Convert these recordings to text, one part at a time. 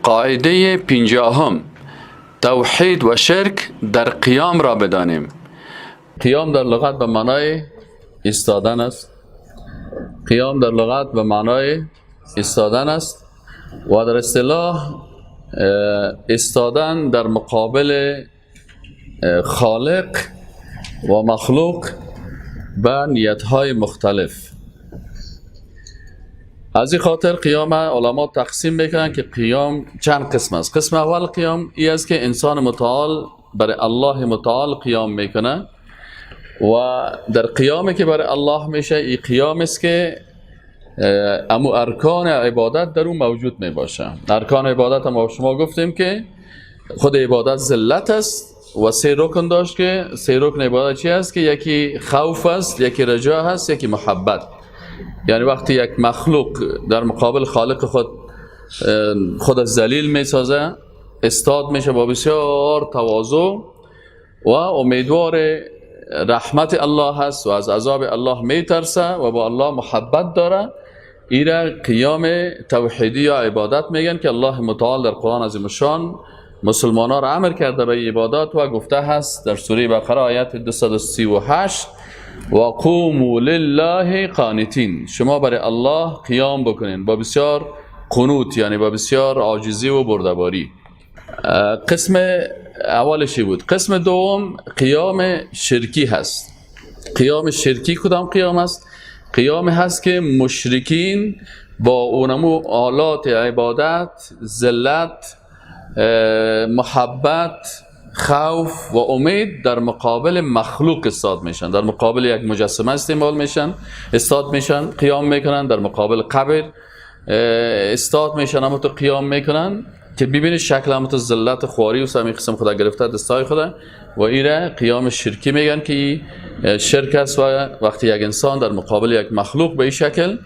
قاعده 50، توحید و شرک در قیام را بدانیم. قیام در لغت به معنای ایستادن است. قیام در لغت به معنای ایستادن است و در اصطلاح ایستادن در مقابل خالق و مخلوق به نیت‌های مختلف. از این خاطر قیام علما تقسیم میکنن که قیام چند قسم است. قسم اول قیام ای است که انسان متعال برای الله متعال قیام میکنه و در قیامی که برای الله میشه، این قیام است که امو ارکان عبادت در اون موجود میباشه. ارکان عبادت هم شما گفتیم که خود عبادت ذلت است و سه رکن داشت که سه رکن عبادت چی است؟ که یکی خوف است، یکی رجا هست، یکی محبت. یعنی وقتی یک مخلوق در مقابل خالق خود از ذلیل میسازه، استاد میشه با بسیار تواضع و امیدوار رحمت الله هست و از عذاب الله میترسه و با الله محبت داره، ایره قیام توحیدی یا عبادت میگن که الله متعال در قرآن عظیم الشان مسلمان ها را امر کرده به عبادات و گفته هست در سوره بقره آیت 238 و قوموا لله قانتین، شما برای الله قیام بکنین با بسیار قنوت، یعنی با بسیار عاجزی و بردباری. قسم اولشی بود. قسم دوم قیام شرکی هست. قیام شرکی کدام قیام است؟ قیام هست که مشرکین با اونمو آلات عبادت، ذلت، محبت، خوف و امید در مقابل مخلوق استاد میشن، در مقابل یک مجسمه استعمال میشن، استاد میشن، قیام میکنن، در مقابل قبر استاد میشن، اما تو قیام میکنن که ببینید شکل هم تو ذلت خواری و سمی قسم خدا گرفته دستای خدا و ایره قیام شرکی میگن که ای شرک است و وقتی یک انسان در مقابل یک مخلوق به این شکل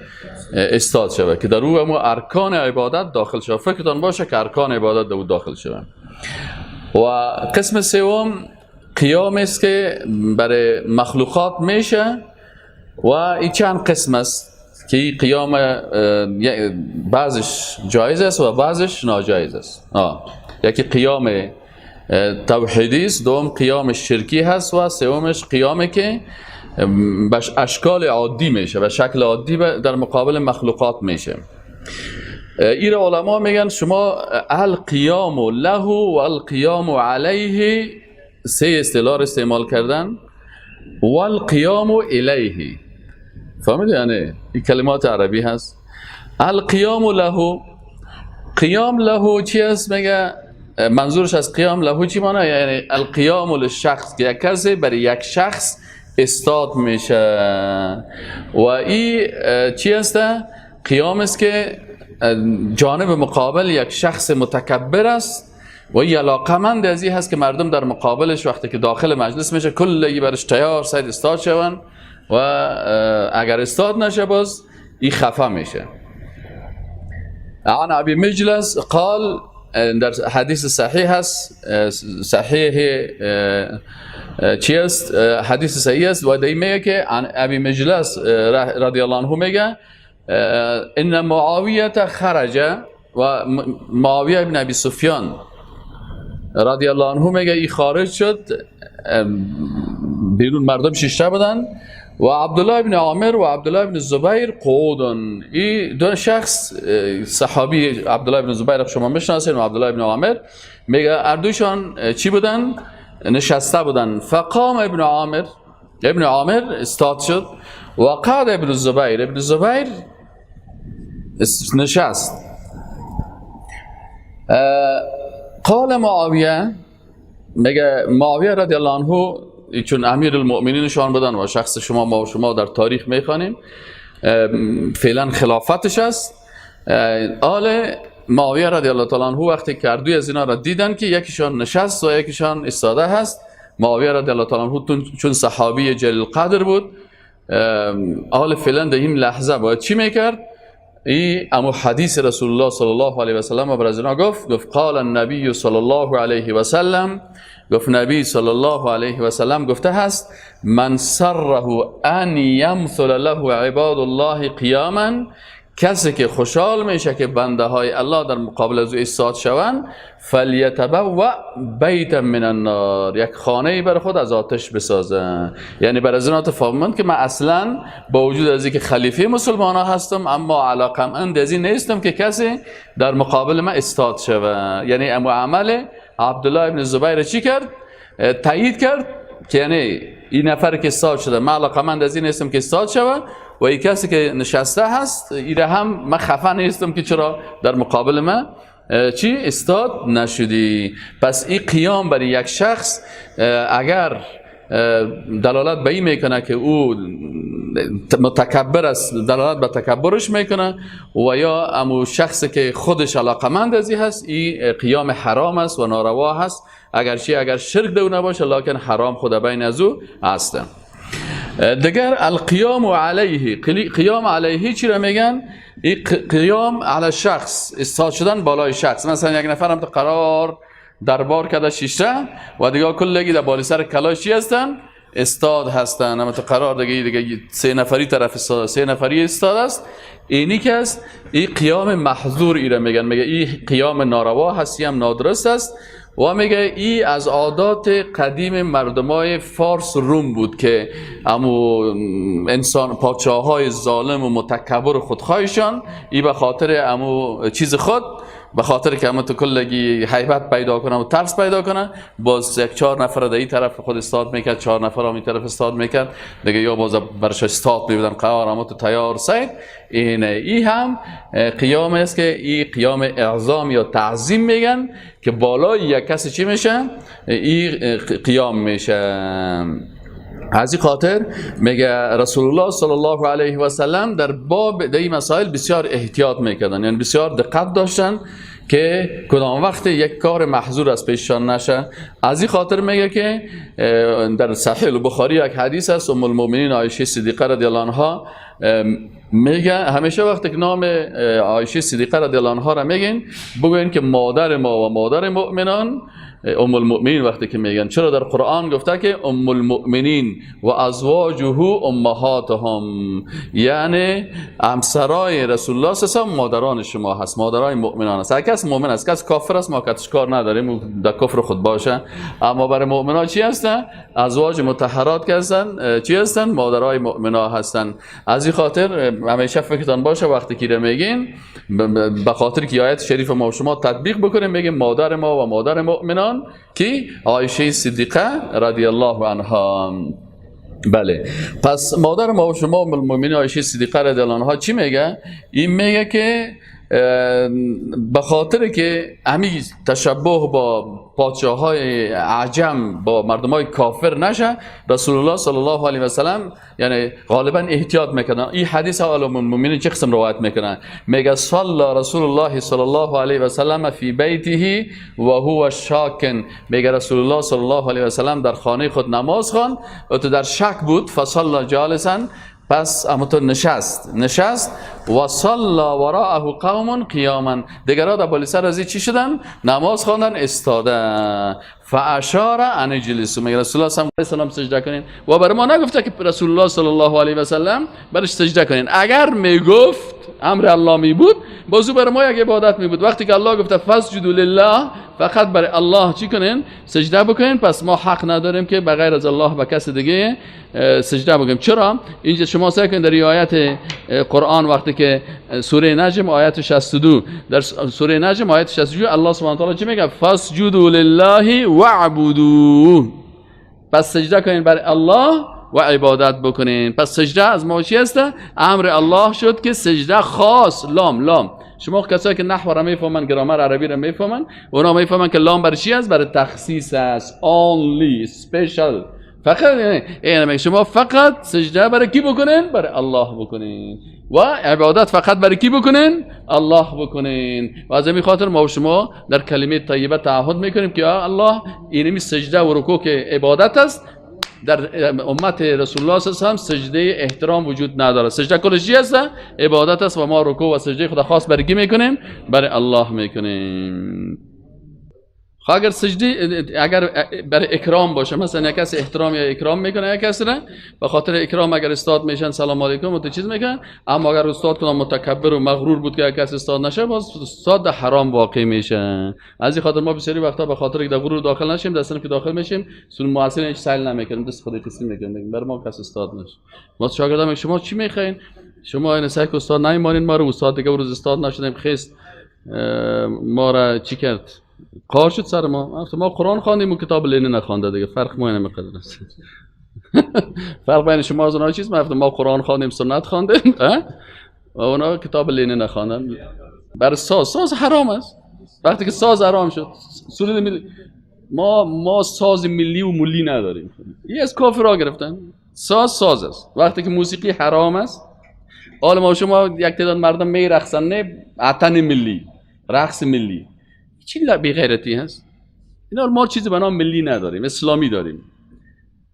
استاد شود که در او هم ارکان عبادت داخل شود. فکرتان باشه که ارکان عبادت در او داخل شود. و قسم سوم قیام است که برای مخلوقات میشه و این چند قسم است که قیام بعضش جایز است و بعضش ناجایز است. یکی قیام توحیدی است، دوم قیام شرکی هست و سومش قیامی که به اشکال عادی میشه، به شکل عادی در مقابل مخلوقات میشه. این علما میگن شما القیام له و القیام علیه، سه اصطلاح استعمال کردن، و القیام الیه. فهمیدی؟ یعنی این کلمات عربی هست. القیام له، قیام له چی است؟ میگه منظورش از قیام له چی معنی؟ یعنی القیام للشخص، که یک کسی برای یک شخص استاد میشه و این چی است؟ قیام است که جانب مقابل یک شخص متکبر است و این علاقمند از این هست که مردم در مقابلش وقتی که داخل مجلس میشه کلی برش تیار سید استاد شون و اگر استاد نشه باز این خفه میشه. عن ابی مجلس قال، در حدیث صحیح هست، صحیح چی است؟ حدیث صحیح است و در میگه که عن ابی مجلس رضی الله عنه میگه ان معاویه خرج، و معاویه ابن ابی سفیان رضی الله عنه میگه ای خارج شد بیرون، مردم شیشته بودن و عبدالله ابن عامر و عبدالله ابن زبیر قعودن. این دو شخص صحابی، عبدالله ابن زبیر شما میشناسین و عبدالله ابن عامر، میگه اردوشان چی بودن؟ نشسته بودن. فقام ابن عامر، ابن عامر استاد شد و قعد ابن زبیر، ابن زبیر نشست. قال معاویه، میگه معاویه رضی الله عنه چون امیر المؤمنینشان بودن و شخص شما ما و شما در تاریخ میخوانیم فعلا خلافتش است. آل معاویه رضی الله تعالی عنه وقتی که هر دوی از اینا را دیدن که یکیشان نشست و یکیشان ایستاده هست، معاویه رضی الله تعالی عنه چون صحابی جلیل قدر بود، آل فعلا در این لحظه باید چی میکرد؟ ای امو حدیث رسول الله صلی الله علیه و سلم بر از اینا گفت قال النبی صلی الله علیه و سلم، گفت نبی صلی الله علیه و سلم گفته هست من سره ان یمثل له عباد الله قیاما، کسی که خوشحال میشه که بنده های الله در مقابل از او ایستاد شوند، فلیتبوأ بیتا من النار، یک خانه بر خود از آتش بسازه. یعنی بر از این فهمند که من اصلا با وجود از اینکه خلیفه مسلمان ها هستم، اما علاقمند از این نیستم که کسی در مقابل من ایستاد شوه. یعنی امو عمل عبدالله ابن زبیر چی کرد؟ تایید کرد که یعنی این نفر که ایستاد شده، من علاقمند از این نیستم که ایستاد شوه، و این کسی که نشسته هست ایره هم من خفه نیستم که چرا در مقابل من چی استاد نشدی. پس این قیام برای یک شخص اگر دلالت به این میکنه که او متکبر است، دلالت به تکبرش میکنه، و یا امو شخص که خودش علاقمند از این هست، این قیام حرام است و ناروا هست، اگرچه اگر شرک دو نباشه لکن حرام خود بین از او هست. دیگر القیام علیه، قیام علیه چی را میگن؟ این قیام علی شخص، ایستاد شدن بالای شخص. مثلا یک نفر هم قرار دربار کرده شیشته و دیگه کلگی در بالای سر کلاش چی هستن؟ استاد هستن. اما تو قرار دیگه سه نفری طرف استاد، سه نفری استاد است. اینی که است این قیام محظور ایره میگن، میگه این قیام ناروا هستی هم نادرست است. و میگه ای از عادات قدیم مردمای فارس روم بود که امو انسان پادشاه‌های ظالم و متکبر خودخواهشان ای به خاطر امو چیز خود، به خاطر که امو تو کلگی هیبت پیدا کنه و ترس پیدا کنه، باز یک چهار نفر در این طرف خود استاد میکرد، چهار نفر هم این طرف استاد میکرد دیگه، یا باز برش استاد میبودن قرار امو تو تیار سید. این ای هم قیام است که ای قیام اعظام یا تعظیم میگن که بالای یک کسی چی میشه؟ ای قیام میشه. از این خاطر میگه رسول الله صلی الله علیه و سلم در باب در این مسائل بسیار احتیاط میکردن، یعنی بسیار دقت داشتن که کدام وقت یک کار محظور از پیششان نشه. از این خاطر میگه که در صحیح البخاری یک حدیث است، ام المؤمنین عایشه صدیقه رضی الله عنها میگه، همیشه وقتی که نام عایشه صدیقه رضی الله عنها را میگین بگوین که مادر ما و مادر مؤمنان، ام المؤمنین وقتی که میگن، چرا در قرآن گفته که ام المؤمنین و ازواجه امهاتهم، یعنی همسرای رسول الله صلی الله علیه و مادران شما هست، مادرای مؤمنان است. هر کس مؤمن است، کس کافر است ما کتش کار نداریم، در کفر خود باشه، اما برای مؤمنا چی هستن؟ ازواج مطهرات که هستن چی هستن؟ مادرای مؤمنا هستن. از این خاطر همیشه فکرتان باشه وقتی که میگین، به خاطر که آیت شریف ما و شما تطبیق بکنیم، میگیم مادر ما و مادر مؤمنان کی؟ عایشه صدیقه رضی الله عنها. بله، پس مادر ما و شما المؤمنین عایشه صدیقه رضی الله عنها چی میگه؟ این میگه که به خاطر که همین تشبه با پادشاه های عجم با مردم های کافر نشه، رسول الله صلی الله علیه و سلم یعنی غالبا احتیاط میکنن. این حدیث ام المؤمنین چه قسم روایت میکنن؟ میگه صلی رسول الله صلی الله علیه و سلم فی بیته و هو شاکن، میگه رسول الله صلی الله علیه و سلم در خانه خود نماز خواند و تو در شک بود، فصلی جالسا، پس اما تو نشست و صلی وراءه قوم قیاما، دیگرها در بالای سر از چی شدن؟ نماز خواندن استاده. فاشار ان اجلسوا، میگه رسول الله صلی الله علیه و سلم سجده کنین، و برای ما نگفته که رسول الله صلی الله علیه و سلم برش سجده کنین. اگر میگفت امر الله می بود، بازو برای ما یک عبادت می بود. وقتی که الله گفته فاسجدوا لله، فقط برای الله چی کنین؟ سجده بکنین. پس ما حق نداریم که بغیر از الله به کس دیگه سجده بکنیم. چرا؟ اینجا شما سعی کنید در آیت قرآن وقتی که سوره نجم آیت 62، در سوره نجم آیت 62 الله سبحانه و تعالی چی میگه؟ فاسجدوا لله واعبدوا، پس سجده کنین برای الله و عبادت بکنین. پس سجده از ما چی هست؟ امر الله شد که سجده خاص، لام لام. شما کسایی که نحو را میفهمن، گرامر عربی را میفهمن، اونا میفهمن که لام برای چی است؟ برای تخصیص است، only special، فقط. یعنی شما فقط سجده برای کی بکنین؟ برای الله بکنین، و عبادت فقط برای کی بکنین؟ الله بکنین. و از همین خاطر ما و شما در کلمه طیبه تعهد میکنیم که الله اینمی سجده و رکوع که عبادت است، در امت رسول الله صلی الله علیه و سجده احترام وجود نداره. سجده کلش چی است؟ عبادت است. و ما رکوع و سجده خدا خاص برای کی میکنیم؟ برای الله میکنیم. خب اگر سجده اگر برای اکرام باشه، مثلا یک کسی احترام یا اکرام میکنه یک کسی را به خاطر اکرام اگر استاد میشن سلام علیکم و تو چیز میکنن، اما اگر استاد کنم متکبر و مغرور بود که یک کس استاد نشه، باز استاد در حرام واقع میشه. از این خاطر ما بسیاری وقتا به خاطر که در غرور داخل نشیم، در صنف که داخل میشیم سون محصل هیچ سیل نمیکنیم، دست خود تسلیم میکنیم، بر ما کس استاد نشه. ما شاگردام شما چی میخواین؟ شما این سعی استاد نمیمانین ما رو، استاد دیگه روز استاد نشدیم خیست ما را چی کرد؟ قار شد سر ما. ما قرآن خواندیم و کتاب لینین نخوانده دیگه، فرق ما اینه است. فرق بین شما از اونها چیز؟ ما قرآن خواندیم سنت خواندیم و اونا کتاب لینین نخواندن. برای ساز حرام است. وقتی که ساز حرام شد، سرود ملی ما ساز ملی و ملی نداریم. این از کافرها گرفتن. ساز است. وقتی که موسیقی حرام است، حالا ما شما یک تعداد مردم میرقصن، نه اتن ملی، رقص ملی، چی بی غیرتی هست؟ اینا ما چیزی به نام ملی نداریم، اسلامی داریم.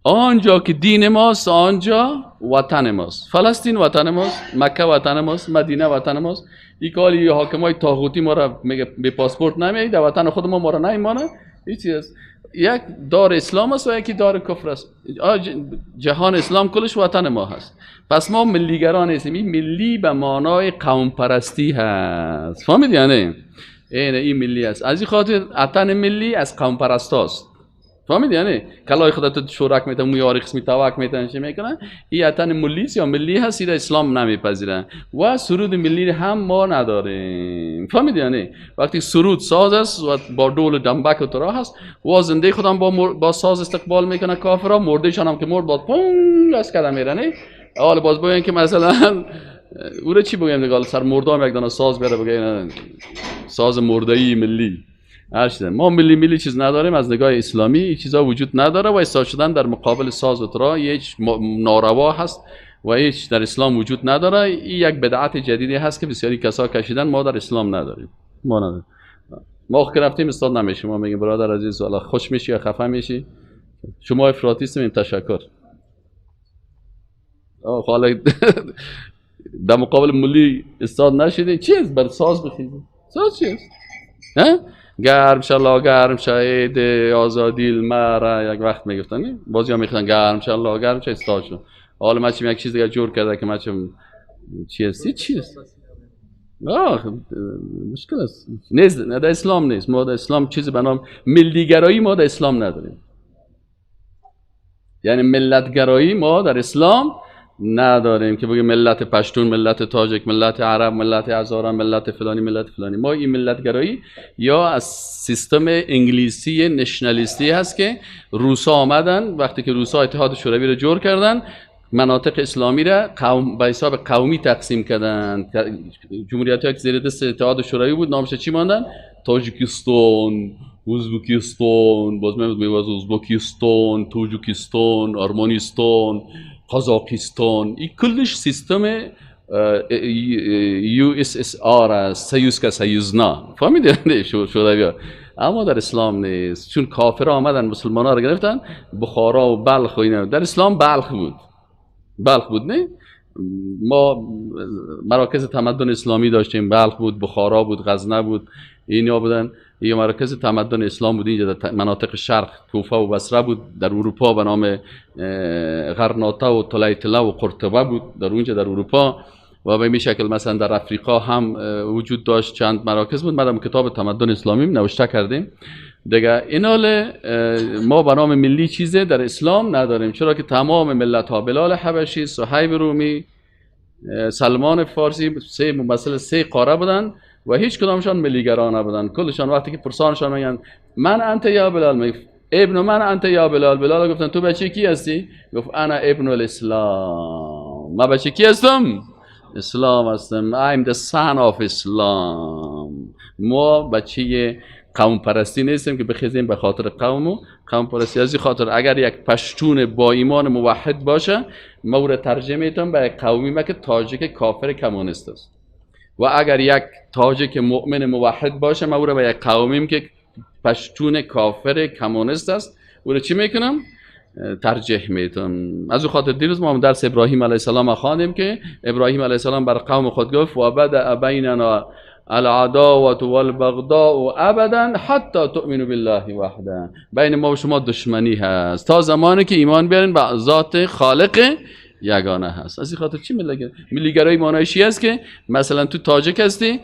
آنجا که دین ماست آنجا وطن ماست. فلسطین وطن ماست، مکه وطن ماست، مدینه وطن ماست. این کالی حاکمای طاغوتی ما را میگه به پاسپورت نمیای، در وطن خود ما را نمیمانه. این چیز است. یک دار اسلام است و یکی دار کفر است. جهان اسلام کلش وطن ما هست. پس ما ملیگران نیستیم. این ملی به معنای قوم پرستی هست. فهمیدی یعنی؟ این ملی است. از این خاطر اتن ملی از قوم پرستاست. فهمیدی یعنی؟ کلای خودت شورک میتن، مویاری قسمی توک میتن، چه میکنن؟ این اتن ملی یا ملی هست، این اسلام نمیپذیرن و سرود ملی هم ما نداریم. فهمیدی یعنی؟ وقتی سرود ساز است و با دول دنبک و ترا هست و زنده خودم با ساز استقبال میکنه کافرا، مردهشان هم که مرد با پونگ از کردن میرن. حالا باز بگن که مثلا او رو چی بگیم دیگه، سر مردام یک دانه ساز بیاره بگه ساز مرده‌ای ملی. هر چیز ما ملی چیز نداریم. از نگاه اسلامی این چیزا وجود نداره و ایستاد شدن در مقابل ساز و ترا هیچ ناروا هست و هیچ در اسلام وجود نداره. این یک بدعت جدیدی هست که بسیاری کسا کشیدن، ما در اسلام نداریم. ما نداریم. ما که رفتیم استاد نمیشیم، ما میگیم برادر عزیز والا خوش میشی یا خفه میشی، شما افراطی هستیم، تشکر. حالا در مقابل ملی استاد نشیدی چیز بر ساز بخیزی، ساز چیست؟ گرم شلا گرم شهید آزادی المره یک وقت میگفتن، بازی ها میخوندن گرم شلا گرم شهید استاد شد. حالا من چیم یک چیز دیگه جور کرده که من چیم چی هستی چیست؟ مشکل است. نیست، در اسلام نیست. ما در اسلام چیزی به نام ملیگرایی ما در اسلام نداریم. یعنی ملتگرایی ما در اسلام نداریم که بگیم ملت پشتون، ملت تاجک، ملت عرب، ملت هزاره، ملت فلانی، ملت فلانی. ما این ملتگرایی یا از سیستم انگلیسی نشنالیستی هست که روسا آمدن، وقتی که روسا اتحاد شوروی رو جور کردن، مناطق اسلامی را قوم به حساب قومی تقسیم کردن. جمهوریت‌هایی که زیر دست اتحاد شوروی بود نامش چی ماندن؟ تاجیکستان، ازبکستان، باز میگم ازبکستان، تاجیکستان، ارمنستان، قزاقستان. این کلش سیستم USSR است، سیوز که سیوز نه، فهمیدی شوروی. اما در اسلام نیست، چون کافر آمدن مسلمان ها رو گرفتن، بخارا و بلخ و اینا. در اسلام بلخ بود، بلخ بود نه؟ ما مراکز تمدن اسلامی داشتیم، بلخ بود، بخارا بود، غزنه بود، اینا بودن. یه مراکز تمدن اسلام بود اینجا در مناطق شرق، کوفه و بصره بود. در اروپا به نام غرناطه و طلیطله و قرطبه بود در اونجا در اروپا. و به این شکل مثلا در افریقا هم وجود داشت، چند مراکز بود. ما کتاب تمدن اسلامی نوشته کردیم دیگه. اینال ما به نام ملی چیزه در اسلام نداریم، چرا که تمام ملت ها، بلال حبشی، صهیب رومی، سلمان فارسی، سه ممثل سه قاره بودن و هیچ کدامشان ملیگرا نبودن. کلشان وقتی که پرسانشان میگن من انت یا بلال، میگه ابن من انت یا بلال. بلال گفتن تو بچه کی هستی؟ گفت انا ابن الاسلام. من بچه کی هستم؟ اسلام هستم. I'm the son of Islam. ما بچه قوم پرستی نیستیم که بخیزیم به خاطر قوم و قوم پرستی. از این خاطر اگر یک پشتون با ایمان موحد باشه، ما او را ترجمه میتونم به یک قومی ما که تاجیک کافر کمونیست است، و اگر یک تاجیک مؤمن موحد باشه، ما او را به یک قومیم که پشتون کافر کمونیست است، او را چی میکنم؟ ترجیح میتونم. از او خاطر دیروز ما هم درس ابراهیم علیه السلام خواندیم که ابراهیم علیه السلام بر قوم خود گفت و بدا بیننا العداوة والبغضاء ابدا حتی تؤمنوا بالله وحده. بین ما و شما دشمنی هست تا زمانی که ایمان بیارین به ذات خالق یگانه هست. از این خاطر چی ملیگرایی معنایش است که مثلا تو تاجک هستی،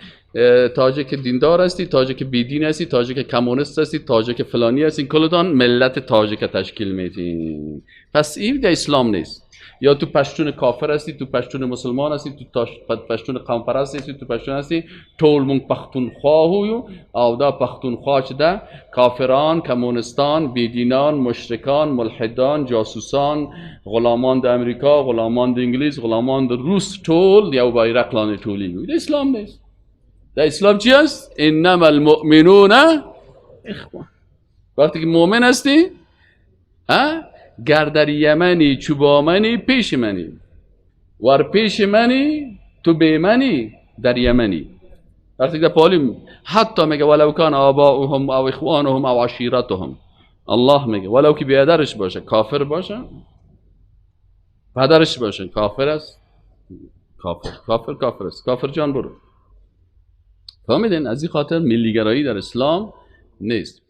تاجک دیندار هستی، تاجک بیدین هستی، تاجک کمونیست هستی، تاجک فلانی هستی، کلتان ملت تاجک تشکیل میدین. پس این در اسلام نیست. یا تو پشتون کافر هستی، تو پشتون مسلمان هستی، تو پشتون قوم پرست هستی، تو پشتون هستی، ټول مونږ پښتونخوا یو او دا پښتونخوا چې ده کافران، کمونستان، بیدینان، مشرکان، ملحدان، جاسوسان، غلامان د امریکا، غلامان د انگلیس، غلامان د روس، ټول یو بیرق لاندې ټولېږي. د اسلام نیست. در اسلام چی است؟ انما المؤمنون اخوه. وقتی که مؤمن هستی، گر در یمنی چو با منی پیش منی، ور پیش منی تو بی منی در یمنی. وقتی که پالیم حتی میگه ولو کان آباؤهم او اخوانهم او عشیرتهم، الله میگه ولو که بیادرش باشه کافر باشه، پدرش باشه کافر است، کافر کافر کافر است، کافر جان برو. فهمیدین؟ از این خاطر ملیگرایی در اسلام نیست.